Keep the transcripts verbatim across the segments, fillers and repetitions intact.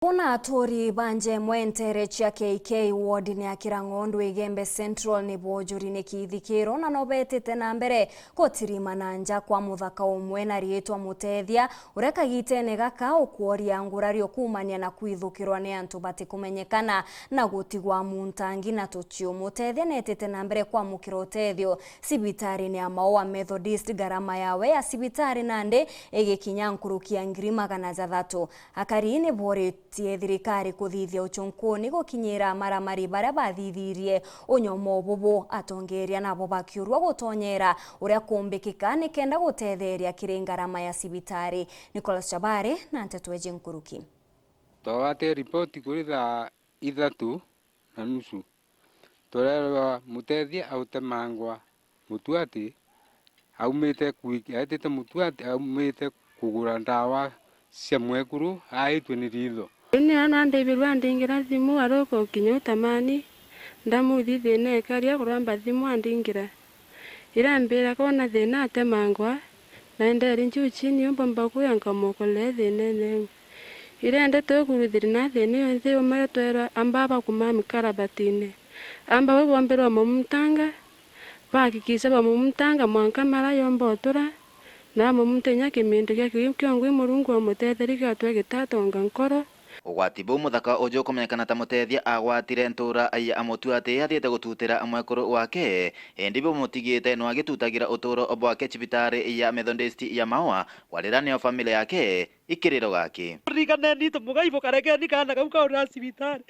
Ona aturi ba njemwe ntere cia K K ward-ini ya Kirang'ondu Igembe Central ni boojuri ni kithikiro na no betite na mbere gutirimana nja kwa muthaka umwe na riitwa Mutethia, uria kagitene gaka ukworia ngurario kuumania na kwithukirwa ni antu batikumenyekana na gutigwa muntangi na tuciu. Mutethia neetite na mbere kwamukira utethio cibitari-ini ya Maua Methodist, ngarama yawe ya cibitari nandi igikinya nkuruki ya ngiri magana jathatu. Akari ni boritie thirikari kuthithia ucunkuni gukinyira amaramari baria bathithirie unyomo bubu. Atongeria nabo bakiurua gutonyera uria kumbikika nikenda gutetheria kiri ngarama ya cibitari. Nicholas Chabari na nteto iji nkuruki. Twagwate ripoti kuri thaa ithatu na nusu. Turerwa Mutethia autemangwa Mutuati, aumite kwi-, aetite Mutuati, aumite kugura ndawa cia mwekuru, aitwe ni ritho. Ni ana ndebirwa andingira thimu, aroka ukinya utamani, ndamuthi thina ekaria kuromba thimu andingira. Irambira kona thina atemangwa, na enderi njuu chini, umbomba kuya nkamokolea thinene iu. Irende twikuruthiri na thina iyo nthi, umare twerwa amba bakuma mikarabatine. Amba bo bombirwa mamumutanga, bahakikisha bamumutanga mwanka mara yomba utura, na bamumute inya kimindu gia kiu kio ngui Murungu amutetheri giatwe gitatonga nkoro. Ugwati buu muthaka uju ukumenyekana ta Mutethia agwatire ntuura ya Mutuati athiite gututira mwekuru wake, indi bumutigite no agitutagira utuuro bwake cibitari ya Methodist ya Maua, kwarira nio family yake ikiriro gaki. Riganeni itu mugai bukarekeni kaana kau kaurira cibitari.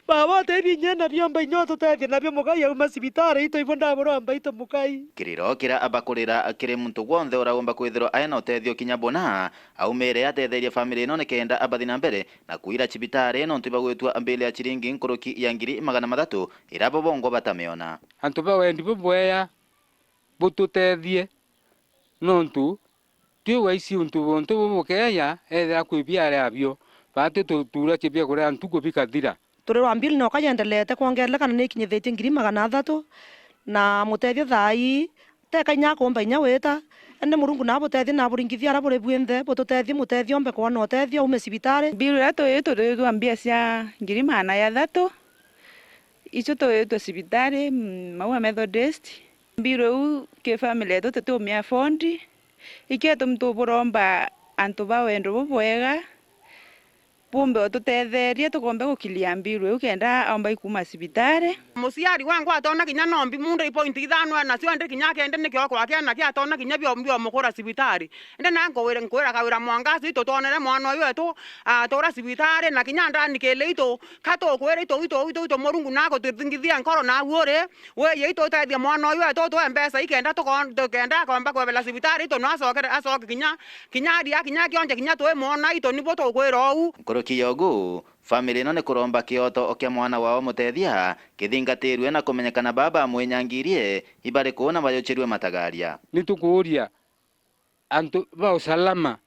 Baba, uteithie inya nabio mba inya ututethie nabio mugai auma cibitari itu ibo ndabura mba itu mugai. Kiriro kiria abakurira kiri muntu gwonthe uraumba kwithirwa aina utethio kinya buna, aumire atetherie family ino nikenda abathi na mbere na kuira cibitari nontu ibagwitwa mbili ya chiringi nkuruki ya ngiri magana mathatu iria bo bongwa batamiona. Antu ba wendi bubwea bututethie, nontu twi waici untu buntu bubukeeja ethira kwi biari abio, baati tutuura cia biakuria ntuku bikathira. Turi rwa mbili noka yendelete kwongerereka na nikinyithitie ngiri magana athatu, na mutethio thaa ii teka inya akumba inya wita, indi Murungu na abutethie na aburingithie aria buri bwinthe, bututethie mutethio ombe kwona utethio aume cibitari. Mbiru iria tui turitwa mbia cia ngiri magana jathatu, icio turitwe cibitari, mm, Maua Methodist. Mbiru iu ki family yetu tutiumia afford, ikio tumi tuburomba antu ba wendo bubwega, bumbe ututetherie tukombe gukilia mbiru iu kenda aomba ikuma cibitari. Muciari wangwa atona kinya no mbi munda ipointi ithano enacio, indi kinya kende nikio kwake na kiatona kinya bio, biomukura cibitari. Indi na nkwira, nkwira kawira mwangaci, tutonere mwana uyu wetu atura cibitari, na kinya ndani kili itu, ka tukwira itu, itu, itu, itu Murungu na gututhingithia nkoro na agu uri, wiji itu utethie mwana uyu wetu, utwe mbeca ikenda tukon-, tukenda akomba kwebela cibitari, itu no acokere, acoke kinya, kinya aria, kinya kionje, kinya twimwona, itu nibo tukwira uu. Nkuruki ya ugu, family ino ni kuromba kioto kia mwana wao Mutethia kithingatirwe na kumenyekana baba amwinyangirie ibariku na bajuchirwe matagaria. Ni tukuuria antu ba usalama,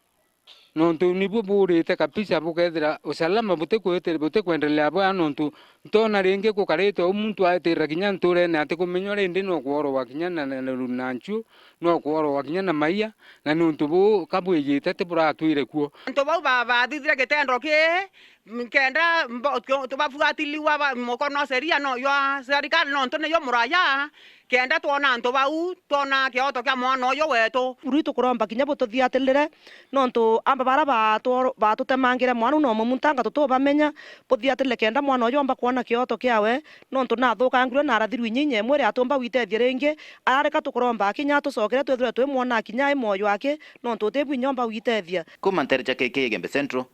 nontu nibu buurite kabisa, bukethira usalama butikwite-, butikwendelea bwega, nontu ntona ringi gukarite uu muntu aitirira kinya nturene atikumenya, rindi no kworogwa kinya na, na, na, na nchu, no kworogwa kinya na maia, na nontu buu ka bwijite tiburatwire kuo. Antu bau ba-, bathithire gitendo kii, nkenda mbo-, kio-, tubafuatiliwa ba-, mukono sheria no ywa serikali, nontu niyo muraya, kenda twona antu bau, twona kioto kia mwana uyu wetu. Uri tukuromba kinya bututhiatirire, nontu amba bara baatwo-, baatutemangire mwana uu no mumutanga tutubamenya, buthiatirire kenda mwana uyu omba kwona kioto kiawe, nontu nathukangirwe na arathirwe inya inya imwe ria tumba witethia ringi. Ararika tukuromba kinya atucokere twithirwe twimwona kinya ai mwoyo aki, nontu utibwinya omba witethia. Kuma ntere cia K K Igembe Central,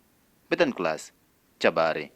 Beten Class, Chabari.